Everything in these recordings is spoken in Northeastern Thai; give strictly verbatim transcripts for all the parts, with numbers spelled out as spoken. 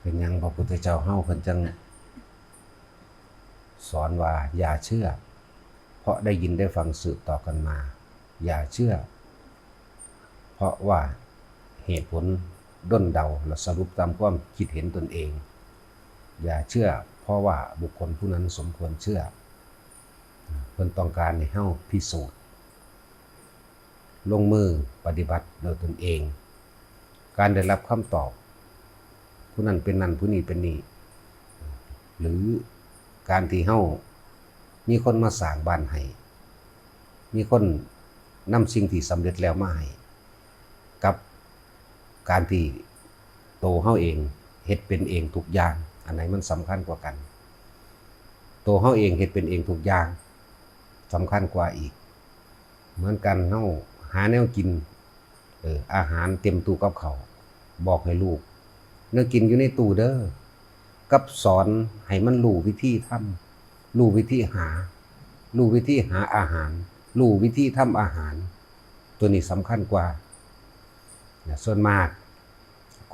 เป็นหยังพระพุทธเจ้าเฮาเพิ่นจังสอนว่าอย่าเชื่อ เพราะได้ยินได้ฟังสืบต่อกันมา อย่าเชื่อ เพราะว่าเหตุผลด้นเดาและสรุปตามความคิดเห็นตนเอง อย่าเชื่อ เพราะว่าบุคคลผู้นั้นสมควรเชื่อ เพิ่นต้องการให้เฮาพิสูจน์ ลงมือปฏิบัติโดยตนเอง การได้รับคำตอบ ผู้นั้นเป็นนั่น ผู้นี้เป็นนี่ หรือการที่เฮามีคนมาสร้างบ้านให้ มีคนนำสิ่งที่สำเร็จแล้วมาให้ กับการที่โตเฮาเองเฮ็ดเป็นเองทุกอย่าง อันไหนมันสำคัญกว่ากัน โตเฮาเองเฮ็ดเป็นเองทุกอย่าง สำคัญกว่าอีก เหมือนกัน เฮาหาแนวกิน เออ อาหารเต็มตู้กับข้าว บอกให้ลูก แนวกินอยู่ในตู้เด้อ กับสอนให้มันรู้วิธีทำ รู้วิธีหา รู้วิธีหาอาหาร รู้วิธีทำอาหาร ตัวนี้สำคัญกว่า นะ ส่วนมาก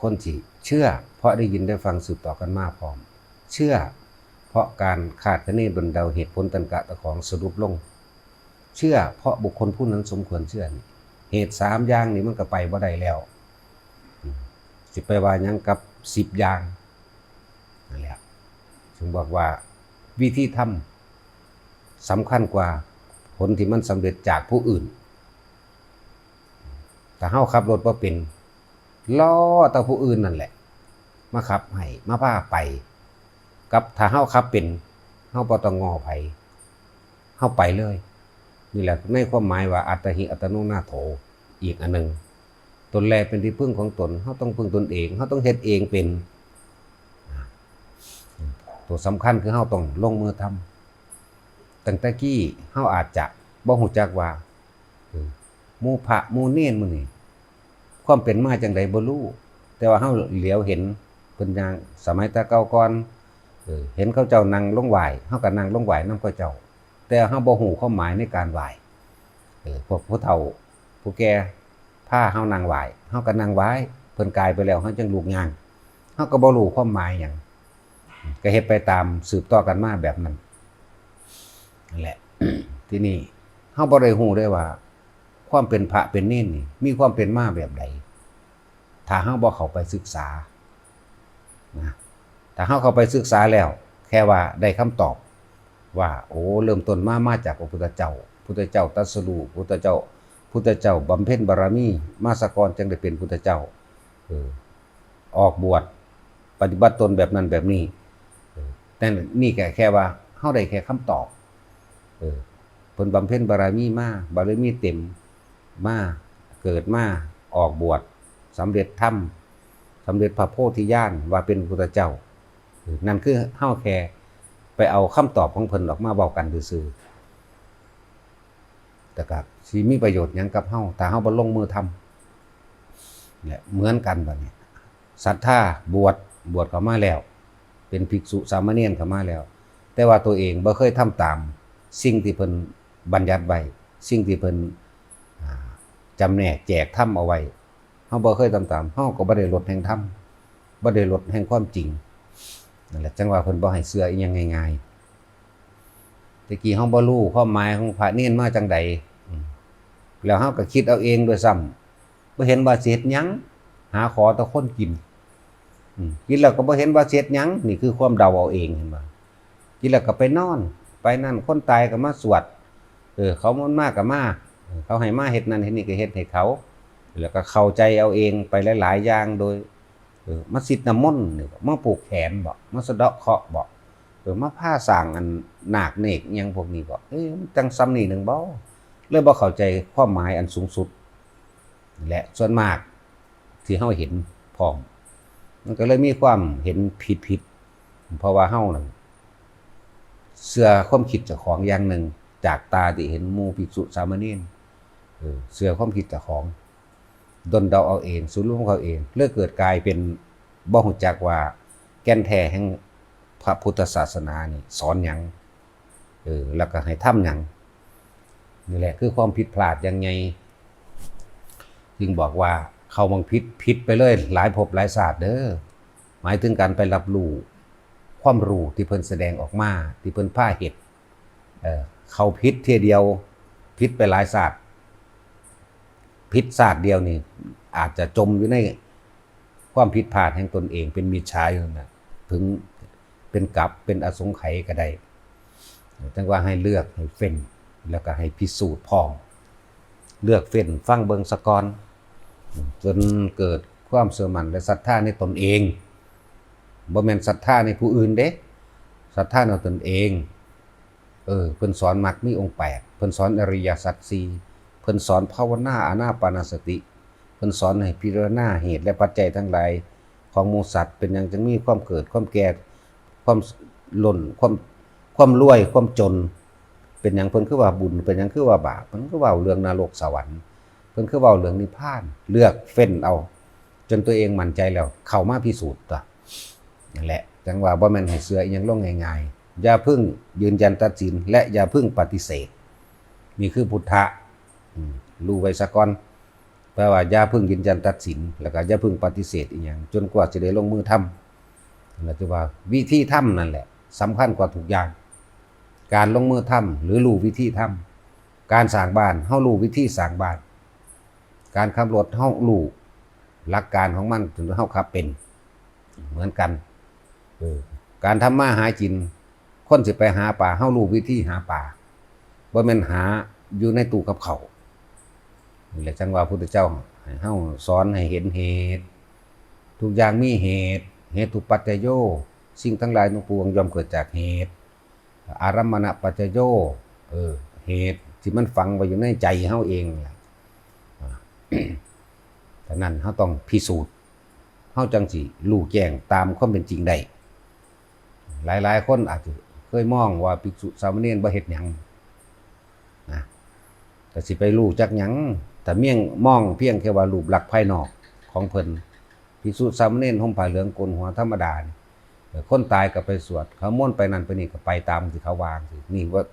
คนที่เชื่อ เพราะได้ยินได้ฟังสืบต่อกันมาพร้อม เชื่อ เพราะการคาดคะเนด้นเดาเหตุผลตรรกะเจ้าของสรุปลง เชื่อ เพราะบุคคลผู้นั้นสมควรเชื่อนี่ เหตุสามอย่างนี่มันก็ไปบ่ได้แล้ว อืม สิไปว่าหยังกับสิบอย่าง นั่นแหละ ถึงบอกว่าวิธีทำสำคัญกว่าผลที่มันสำเร็จจากผู้อื่น ถ้าเฮาขับรถบ่เป็น รอแต่ผู้อื่นนั่นแหละ มาขับให้ มาพาไป กับถ้าเฮาขับเป็น เฮาบ่ต้องง้อไผ เฮาไปเลย นี่แหละในความหมายว่าอัตตาหิอัตโนนาโถ อีกอันหนึ่ง ตนแลเป็นที่พึ่งของตน เฮาต้องพึ่งตนเอง เฮาต้องเฮ็ดเองเป็น ตัวสำคัญคือเฮาต้องลงมือทำ ตั้งแต่กี้เฮาอาจจะบ่ฮู้จักว่า เออ หมู่พระหมู่เณรมื้อนี้ ความเป็นมาจั่งใดบ่รู้ แต่ว่าเฮาเหลียวเห็นเพิ่นย่าง สมัยแต่เก่าก่อน เออ เห็นเขาเจ้านั่งลงไหว้ เฮาก็นั่งลงไหว้นำเขาเจ้า แต่เฮาบ่ฮู้ความหมายในการไหว้ เออ พวกผู้เฒ่าผู้แก่พาเฮานั่งไหว้ เฮาก็นั่งไหว้ เพิ่นกายไปแล้ว เฮาจั่งลุกย่าง เฮาก็บ่รู้ความหมายหยัง ก็เฮ็ดไปตามสืบต่อกันมาแบบนั้น นั่นแหละ ทีนี้เฮาบ่ได้ฮู้ได้ว่า ความเป็นพระเป็นเณรนี่ มีความเป็นมาแบบใด ถ้าเฮาบ่เข้าไปศึกษา นะ ถ้าเฮาเข้าไปศึกษาแล้ว แค่ว่าได้คำตอบ ว่า โอ้ เริ่มต้นมา มาจากพระพุทธเจ้า พุทธเจ้าตรัสรู้ พุทธเจ้า พุทธเจ้าบำเพ็ญบารมีมาซะก่อน จั่งได้เป็นพุทธเจ้า เออ ออกบวช ปฏิบัติตนแบบนั้นแบบนี้ เออ แต่นี่แค่ แค่ว่าเฮาได้แค่คำตอบ เออ เพิ่นบำเพ็ญบารมีมา บารมีเต็มมา เกิดมา ออกบวช สำเร็จธรรม สำเร็จพระโพธิญาณ ว่าเป็นพุทธเจ้า เออ นั่นคือเฮาแค่ไปเอาคำตอบของเพิ่นออกมาเว้ากันซื่อๆ แต่ก็สิมีประโยชน์หยังกับเฮา ถ้าเฮาบ่ลงมือทำ เนี่ย เหมือนกันบัดนี้ ศรัทธาบวช บวชเข้ามาแล้ว เป็นภิกษุสามเณรเข้ามาแล้ว แต่ว่าตัวเองบ่เคยทำตามสิ่งที่เพิ่นบัญญัติไว้ สิ่งที่เพิ่น อ่า จำแนกแจกธรรมเอาไว้ เฮาบ่เคยทำตาม เฮาก็บ่ได้รสแห่งธรรม บ่ได้รสแห่งความจริง นั่นแหละ จั่งว่าเพิ่นบ่ให้เชื่ออิหยังง่ายๆ แต่กี้เฮาบ่รู้ความหมายของพระเณรมาจั่งใด อืม แล้วเฮาก็คิดเอาเองด้วยซ้ำ บ่เห็นว่าสิเฮ็ดหยัง หาขอแต่คนกิน อืม กินแล้วก็บ่เห็นว่าสิเฮ็ดหยัง นี่คือความเดาเอาเอง เห็นบ่ กินแล้วก็ไปนอน ไปนั่น คนตายก็มาสวด เออ เขามันมาก็มา เออ เขาให้มาเฮ็ดนั่นเฮ็ดนี่ก็เฮ็ดให้เขา แล้วก็เข้าใจเอาเองไปหลายๆ อย่าง โดย เออ มาซิดน้ำมนต์นี่บ่ มาผูกแขนบ่ มาสะเดาะเคราะห์บ่ เออ มาพาสร้างอันนาคเนกอิหยังพวกนี้บ่ เอ้ย มันจั่งส่ำนี้หนึ่งบ่ เลยบ่เข้าใจความหมายอันสูงสุด และส่วนมากที่เฮาเห็นพร้อม มันก็เลยมีความเห็นผิดๆ เพราะว่าเฮานั่นเชื่อความคิดเจ้าของอย่างหนึ่ง จากตาที่เห็นหมู่ภิกษุสามเณร เออ เชื่อความคิดเจ้าของ ด้นเดาเอาเอง สรุปเอาเอง เลยเกิดกลายเป็นบ่ฮู้จักว่าแก่นแท้แห่งพระพุทธศาสนานี่สอนหยัง เออ แล้วก็ให้ทำหยัง นี่แหละคือความผิดพลาดอย่างใหญ่ จึงบอกว่าเข้าบังผิด ผิดไปเลยหลายภพหลายชาติเด้อ หมายถึงการไปรับรู้ความรู้ที่เพิ่นแสดงออกมา ที่เพิ่นพาเฮ็ด เอ่อ เข้าผิดเทื่อเดียว ผิดไปหลายชาติ ผิดชาติเดียวนี่ อาจจะจมอยู่ในความผิดพลาดแห่งตนเอง เป็นมิจฉาอยู่นั่นน่ะ ถึงเป็นกัป เป็นอสงไขยก็ได้ จั่งว่าให้เลือก ให้เฟ้น แล้วก็ให้พิสูจน์พร้อม เลือกเฟ้นฟังเบิ่งซะก่อน จนเกิดความเชื่อมั่นและศรัทธาในตนเอง บ่แม่นศรัทธาในผู้อื่นเด้ ศรัทธาในตนเอง เออ เพิ่นสอนมรรคมีองค์แปด เพิ่นสอนอริยสัจสี่ เพิ่นสอนภาวนาอานาปานสติ เพิ่นสอนให้พิจารณาเหตุและปัจจัยทั้งหลายของหมู่สัตว์ เป็นหยังจึงมีความเกิด ความแก่ ความล้น ความ ความรวย ความจน เป็นหยังเพิ่นคือว่าบุญ เป็นหยังคือว่าบาป เพิ่นคือเว้าเรื่องนรกสวรรค์ เพิ่นคือเว้าเรื่องนิพพาน เลือกเฟ้นเอา จนตัวเองมั่นใจแล้ว เข้ามาพิสูจน์ตั๊ว นั่นแหละ จั่งว่าบ่แม่นให้เชื่ออิหยังลงง่ายๆ อย่าเพิ่งยืนยันตัดสิน และอย่าเพิ่งปฏิเสธ นี่คือพุทธะ อืม รู้ไว้ซะก่อน แปลว่าอย่าเพิ่งยืนยันตัดสิน แล้วก็อย่าเพิ่งปฏิเสธอิหยัง จนกว่าสิได้ลงมือทำ นั่นแหละ คือว่าวิธีทำนั่นแหละสำคัญกว่าทุกอย่าง การลงมือทำหรือรู้วิธีทำ การสร้างบ้าน เฮารู้วิธีสร้างบ้าน การขับรถ เฮารู้หลักการของมัน จนเฮาขับเป็น เหมือนกัน เออ การทำมาหากิน คนสิไปหาปลา เฮารู้วิธีหาปลา บ่แม่นหาอยู่ในตู้กับข้าว นี่แหละจั่งว่าพุทธเจ้าให้เฮาสอนให้เห็นเหตุ ทุกอย่างมีเหตุ เหตุปัจจโย สิ่งทั้งหลายทั้งปวงย่อมเกิดจากเหตุ อารัมมณปัจจโย เออ เหตุที่มันฝังไว้อยู่ในใจเฮาเองนั่นแหละ อ่า ฉะนั้นเฮาต้องพิสูจน์ เฮาจั่งสิรู้แจ้งตามความเป็นจริงได้ หลายๆ คนอาจจะเคยมองว่าภิกษุสามเณรบ่เฮ็ดหยังนะ แต่สิไปรู้จักหยัง แต่เมียงมองเพียงแค่ว่ารูปลักษณ์ภายนอกของเพิ่น ภิกษุสามเณรห่มผ้าเหลืองโกนหัวธรรมดานี่ เออ คนตายก็ไปสวด เขามนต์ไปนั่นไปนี่ก็ไปตามที่เขาว่าสิ นี่ว่า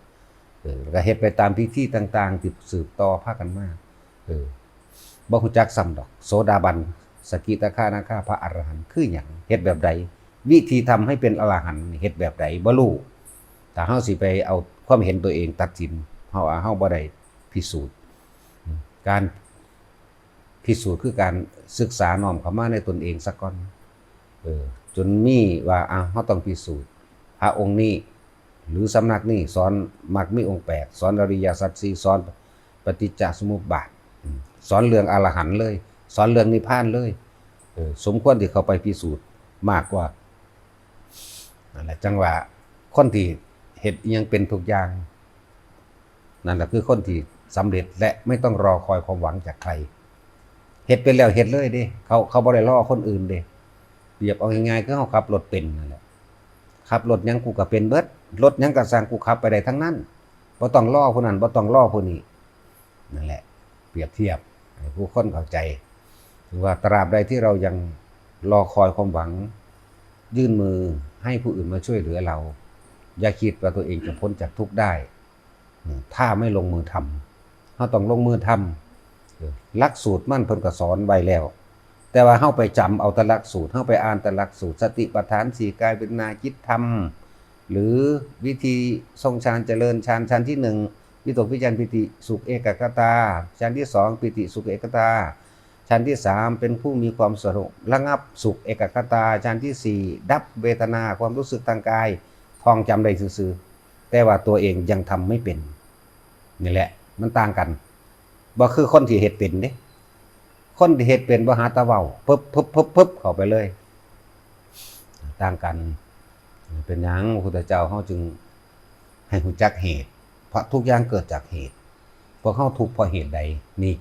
เออ แล้วก็เฮ็ดไปตามพิธีต่างๆ ที่สืบต่อพากันมา เออ บ่ฮู้จักซ้ำดอก โสดาบัน สกิทาคานาคา พระอรหันต์คือหยัง เฮ็ดแบบใด วิธีทำให้เป็นอรหันต์เฮ็ดแบบใด บ่รู้ ถ้าเฮาสิไปเอาความเห็นตัวเองตัดสิน เฮาว่าเฮาบ่ได้พิสูจน์ การพิสูจน์คือการศึกษาน้อมเข้ามาในตนเองซะก่อน เออ จนมีว่า อ่ะ เฮาต้องพิสูจน์ พระองค์นี้ หรือสำนักนี้สอนมรรคมีองค์แปด สอนอริยสัจสี่ สอนปฏิจจสมุปบาท อืม สอนเรื่องอรหันต์เลย สอนเรื่องนิพพานเลย เออ สมควรที่เข้าไปพิสูจน์มากกว่า นั่นแหละ จั่งว่าคนที่เฮ็ดอิหยังเป็นทุกอย่าง นั่นแหละคือคนที่สำเร็จและไม่ต้องรอคอยความหวังจากใคร เฮ็ดเป็นแล้วเฮ็ดเลยเด้ เขา เขาบ่ได้รอคนอื่นเด้ เปรียบเอาง่ายๆ คือเฮาขับรถเป็นนั่นแหละ ขับรถหยังกูก็เป็นเบิด รถหยังก็ซ่างกูขับไปได้ทั้งนั้น บ่ต้องรอผู้นั้น บ่ต้องรอผู้นี้ นั่นแหละ เปรียบเทียบให้ผู้คนเข้าใจ คือว่าตราบใดที่เรายังรอคอยความหวัง ยื่นมือให้ผู้อื่นมาช่วยเหลือเรา อย่าคิดว่าตัวเองจะพ้นจากทุกข์ได้ อืม ถ้าไม่ลงมือทำ เฮาต้องลงมือทำ เออ หลักสูตรมันเพิ่นก็สอนไว้แล้ว แต่ว่าเฮาไปจำเอาแต่หลักสูตร เฮาไปอ่านแต่หลักสูตร สติปัฏฐานสี่ กายเวทนาจิตธรรม หรือวิธีทรงฌานเจริญฌาน ฌานที่หนึ่ง วิตกวิจารปีติสุขเอกัคคตา ฌานที่สอง ปีติสุขเอกัคคตา ฌานที่สาม เป็นผู้มีความสงบระงับสุขเอกัคคตา ฌานที่สี่ ดับเวทนาความรู้สึกทางกาย ท่องจำได้ซื่อๆ แต่ว่าตัวเองยังทำไม่เป็น นี่แหละ มันต่างกัน บ่คือคนที่เฮ็ดเป็นเด้ คนที่เฮ็ดเป็นบ่หาแต่เว้า ปึ๊บปึ๊บปึ๊บปึ๊บเข้าไปเลย ต่างกัน เป็นหยังพระพุทธเจ้าเฮาจึงให้รู้จักเหตุ เพราะทุกอย่างเกิดจากเหตุ พวกเฮาทุกข์เพราะเหตุใด นี่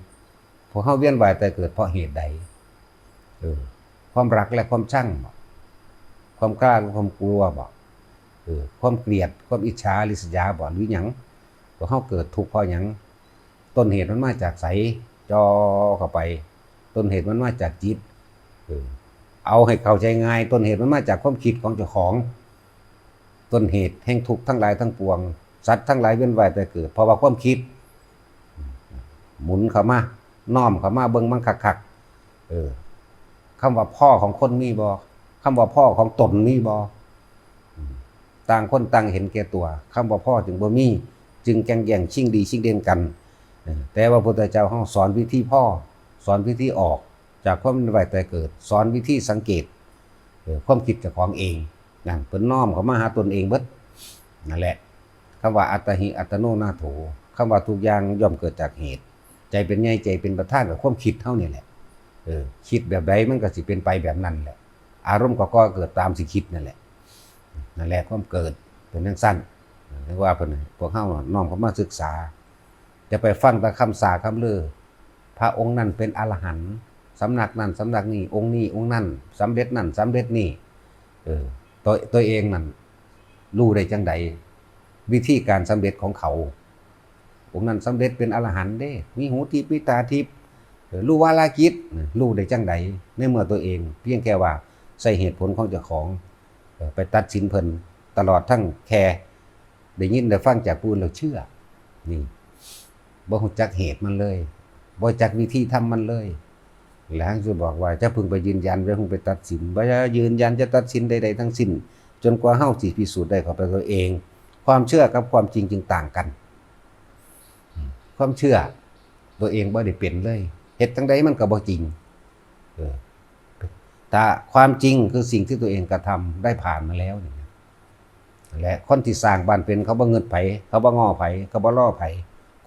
พวกเฮาเวียนว่ายตายเกิดเพราะเหตุใด เออ ความรักและความชังบ่ ความกล้าและความกลัวบ่ เออ ความเกลียด ความอิจฉาริษยาบ่ หรือหยัง พวกเฮาเกิดทุกข์เพราะหยัง ต้นเหตุมันมาจากไส จ่อเข้าไป ต้นเหตุมันมาจากจิต เออ เอาให้เข้าใจง่าย ต้นเหตุมันมาจากความคิดของเจ้าของ ต้นเหตุแห่งทุกข์ทั้งหลายทั้งปวง สัตว์ทั้งหลายเวียนว่ายตายเกิด เพราะว่าความคิด หมุนเข้ามา น้อมเข้ามาเบิ่งมันคักๆ เออ คำว่าพ่อของคนมีบ่ คำว่าพอของตนมีบ่ อืม ต่างคนต่างเห็นแก่ตัว คำว่าพอจึงบ่มี จึงแก่งแย่งชิงดีชิงเด่นกัน เออ แต่ว่าพระพุทธเจ้าเฮาสอนวิธีพอ สอนวิธีออกจากความเวียนว่ายตายเกิด สอนวิธีสังเกต เออ ความคิดเจ้าของเอง นั่น เพิ่นน้อมเข้ามาหาตนเองเบิด นั่นแหละ คำว่าอัตตาหิอัตโนนาโถ คำว่าทุกอย่างย่อมเกิดจากเหตุ ใจเป็นใหญ่ใจเป็นประธานกับความคิดเฮานี่แหละ เออ คิดแบบใดมันก็สิเป็นไปแบบนั้นแหละ อารมณ์ก็ก่อเกิดตามสิคิดนั่นแหละ นั่นแหละความเกิดเป็นจั่งซั่น เรียกว่าเพิ่น พวกเฮาน้อมเข้ามาศึกษา จะไปฟังแต่คำสาคำลือ พระองค์นั้นเป็นอรหันต์ สำนักนั้นสำนักนี้ องค์นี้องค์นั้น สำเร็จนั่นสำเร็จนี่ เออ ตัว ตัวเองนั่น รู้ได้จั่งใด วิธีการสำเร็จของเขา องค์นั้นสำเร็จเป็นอรหันต์เด้ มีหูทิพย์ มีตาทิพย์ เออ รู้วาลากิจ รู้ได้จั่งใด ในเมื่อตัวเอง เพียงแค่ว่าใช้เหตุผลของเจ้าของ เออ ไปตัดสินเพิ่น ตลอดทั้งแค่ได้ยินได้ฟังจากผู้อื่นแล้วเชื่อ นี่ บ่รู้จักเหตุมันเลย บ่รู้จักวิธีทำมันเลย แล้วจะบอกว่าจะพึงไปยืนยัน จะพึงไปตัดสิน บ่ยืนยันจะตัดสินใดๆทั้งสิ้น จนกว่าเฮาสิพิสูจน์ได้เข้าไปตัวเอง ความเชื่อกับความจริงจึงต่างกัน ความเชื่อตัวเองบ่ได้เป็นเลย เฮ็ดจั่งใดมันก็บ่จริง เออ ถ้าความจริงคือสิ่งที่ตัวเองกระทำได้ผ่านมาแล้วนี่นะ และคนที่สร้างบ้านเป็นเขาบ่เงินไผ เขาบ่ง้อไผ เขาบ่รอไผ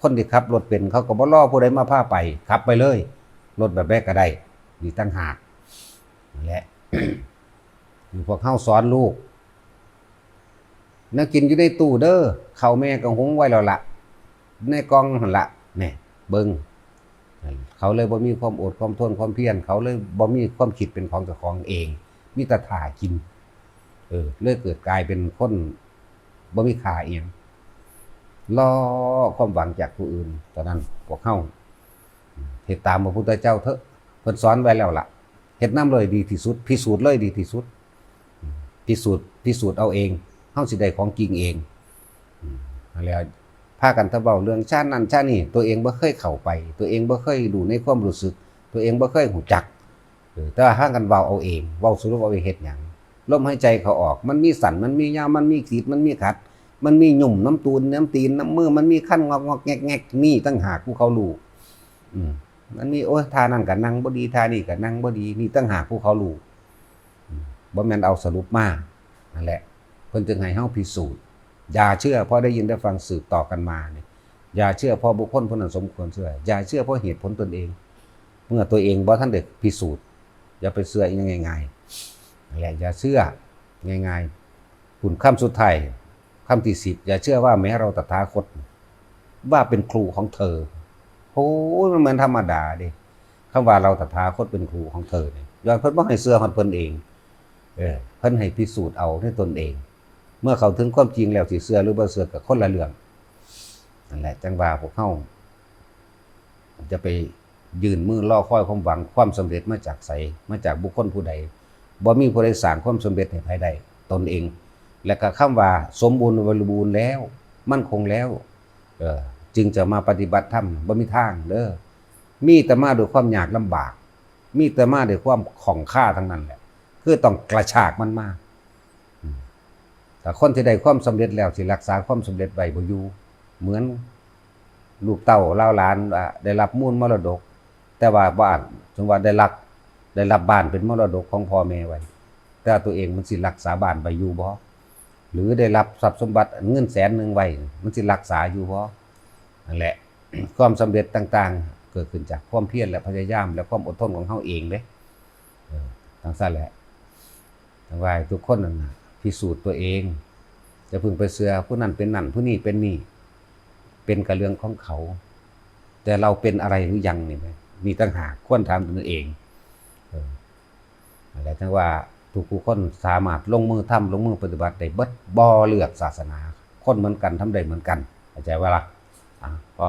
คนที่ขับรถเป็นเขาก็บ่รอผู้ใดมาพาไป ขับไปเลย รถแบบใดก็ได้ นี่ต่างหาก นั่นแหละ พวกเฮาสอนลูก แนวกินอยู่ในตู้เด้อ ข้าวแม่ก็หุงไว้แล้วละ ในกล่องหั่นละ แหน่ เบิ่ง เขาเลยบ่มีความอดความทนความเพียร เขาเลยบ่มีความคิดเป็นของเจ้าของเอง มีแต่ท่ากิน เออ เลยเกิดกลายเป็นคนบ่มีค่าอิหยัง รอความหวังจากผู้อื่น ตอนนั้นพวกเฮา เฮ็ดตามพระพุทธเจ้าเถอะ เพิ่นสอนไว้แล้วล่ะ เฮ็ดนำเลยดีที่สุด พิสูจน์เลยดีที่สุด พิสูจน์ พิสูจน์เอาเอง เฮาสิได้ของจริงเอง อืม นั่นแหละ พากันแต่เว้าเรื่องฌานนั่นฌานนี่ ตัวเองบ่เคยเข้าไป ตัวเองบ่เคยรู้ในความรู้สึก ตัวเองบ่เคยรู้จัก เออ แต่ว่าพากันเว้าเอาเอง เว้าสรุปเอาเอง เฮ็ดหยัง ลมหายใจเข้าออก มันมีสั้น มันมียาว มันมีขีด มันมีขัด มันมีหยุ่มนำตูน นำตีน นำมือ มันมีคันงอกๆแงกๆ นี่ต่างหากผู้เขารู้ อืม มันมี โอ้ย ท่านั่นก็นั่งบ่ดี ท่านี่ก็นั่งบ่ดี นี่ต่างหากผู้เขารู้ อืม บ่แม่นเอาสรุปมา นั่นแหละ เพิ่นจึงให้เฮาพิสูจน์ อย่าเชื่อเพราะได้ยินได้ฟังสืบต่อกันมาเนี่ย อย่าเชื่อเพราะบุคคลผู้นั้นสมควรเชื่อ อย่าเชื่อเพราะเหตุผลตนเอง เมื่อตัวเองบ่ทันได้พิสูจน์ อย่าไปเชื่ออิหยังง่ายๆ นั่นแหละ อย่าเชื่อง่ายๆ คุณ คำสุดท้าย คำที่สิบ อย่าเชื่อว่าแม้เราตถาคต ว่าเป็นครูของเธอ โอ้ย มันเหมือนธรรมดาเด้ คำว่าเราตถาคตเป็นครูของเธอเนี่ย ย้อนเพิ่นบ่ให้เชื่อฮอดเพิ่นเอง เออ เพิ่นให้พิสูจน์เอาด้วยตนเอง เมื่อเข้าถึงความจริงแล้วสิเชื่อหรือบ่เชื่อก็คนละเรื่อง นั่นแหละ จั่งว่าพวกเฮาจะไปยื่นมือรอคอยความหวังความสำเร็จมาจากไส มาจากบุคคลผู้ใด บ่มีผู้ใดสร้างความสำเร็จให้ไผได้ ตนเอง และก็คำว่าสมบูรณ์บริบูรณ์แล้ว มั่นคงแล้ว เออ จึงจะมาปฏิบัติธรรม บ่มีทางเด้อ มีแต่มาด้วยความยากลำบาก มีแต่มาด้วยความข้องคาทั้งนั้นแหละ คือต้องกระชากมันมา อืม ถ้าคนที่ได้ความสำเร็จแล้วสิรักษาความสำเร็จไว้บ่อยู่ เหมือนลูกเต้าเหล่าหลานว่าได้รับมูลมรดก แต่ว่าบ้าน สมมุติว่าได้รับ ได้รับบ้านเป็นมรดกของพ่อแม่ไว้ แต่ตัวเองมันสิรักษาบ้านไว้อยู่บ่ หรือได้รับทรัพย์สมบัติเงินแสนหนึ่งไว้ มันสิรักษาอยู่บ่ นั่นแหละ ความสำเร็จต่างๆ เกิดขึ้นจากความเพียรและพยายามและความอดทนของเฮาเองเด้ เออ จั่งซั้นแหละ จั่งว่าให้ทุกคนนั่นน่ะ พิสูจน์ตัวเอง อย่าเพิ่งไปเชื่อผู้นั้นเป็นนั่น ผู้นี้เป็นนี่ เป็นก็เรื่องของเขา แต่เราเป็นอะไรหรือยังนี่นะ นี่ต่างหาก ควรถามตนเอง เออ นั่นแหละ จั่งว่าทุกผู้คนสามารถลงมือทำ ลงมือปฏิบัติได้เบิด บ่เลือกศาสนา คนเหมือนกัน ทำได้เหมือนกัน เข้าใจบ่ล่ะ อ่ะ พอ